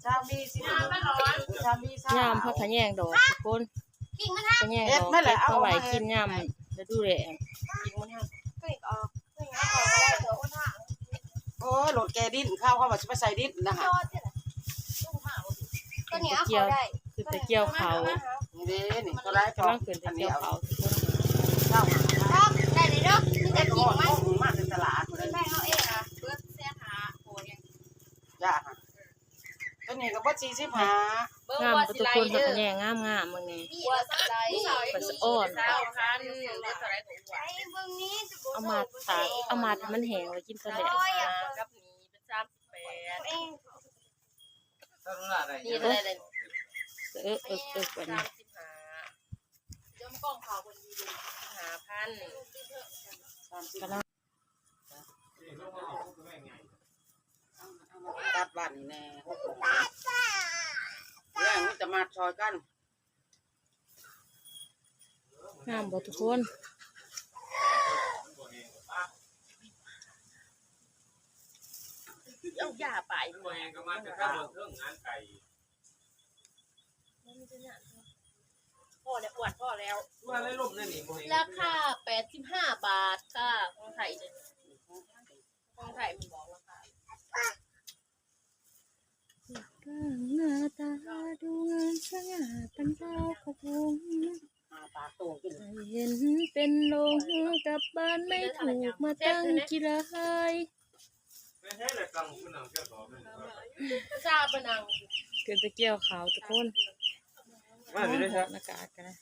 ສາມປີ ສີ່ປີ ສາມປີ ສາມ ຍາມຜັກຂະແຍງດອກທຸກຄົນ ຂະແຍງດອກເກັບມາໄວ້ກິນຍາມລະດູແລ້ງ. ໂອ້ຍ ລົດແກ່ດິນ ເຂົາ ເຂົາວ່າຊິໄປໃສ່ດິນນະ ຂຶ້ນໄປກ່ຽວ ຂຶ້ນໄປກ່ຽວເຂົ້າ ນີ້ເດ້ ນີ້ ຕົວໃດ ກຳລັງຂຶ້ນໄປກ່ຽວເຂົ້າ ໄດ້ເລີຍເນາະ ມີແຕ່ກິນມັນ ມາແຕ່ຕະຫຼາດ ໄດ້ເຮົາເອງ ເບິດແສນຫ້າ ໂອ້ຍ ຈ້າ ຕົວນີ້ກໍເບິດສີ່ສິບຫ້າ ງາມບໍ່ທຸກຄົນ ຜັກຂະແຍງງາມໆ ເບິ່ງແດ່ ປາສະອ່ອນ ເອົາມາດຕາກ ເອົາມາດໃຫ້ມັນແຫ້ງ ໄວ້ກິນຕອນແລງ ກັບນີ້ເປັນສາມສິບແປດ ນີ້ເທົ່າໃດເລີຍ ເອິກໆໆ ບັດນີ້ ສາມສິບຫ້າ ຈົມກອງເຂົາເພິ່ນຢູ່ ຫ້າພັນ ກຳລັງ ຕັດບ້ານນີ້ແນ່ ແລ້ວມີແຕ່ມາຊ່ອຍກັນ ງາມບໍ່ທຸກຄົນ ເອົາຢາໄປ ບໍ່ແຮງກໍມາແຕ່ເທິງງານໄກ່ ພໍແລ້ວ ອວດພໍແລ້ວ ວ່າໄດ້ລົມແລ້ວນີ້ ບໍ່ເຫັນ ລາຄາແປດສິບຫ້າບາດຄ່າ ຂອງໄທເດ້ ຂອງໄທມັນບອກລາຄາ ໜ້າຕາດູງາມສະຫງ່າ ປັນຊາວຂະວົງ ໃຜເຫັນເປັນໂລງ ກັບບ້ານໄມ່ຖືກ ມາຕັ້ງກິລາຍ ຂຶ້ນໄປກ່ຽວເຂົ້າທຸກຄົນ ອາກາດກໍໄດ້.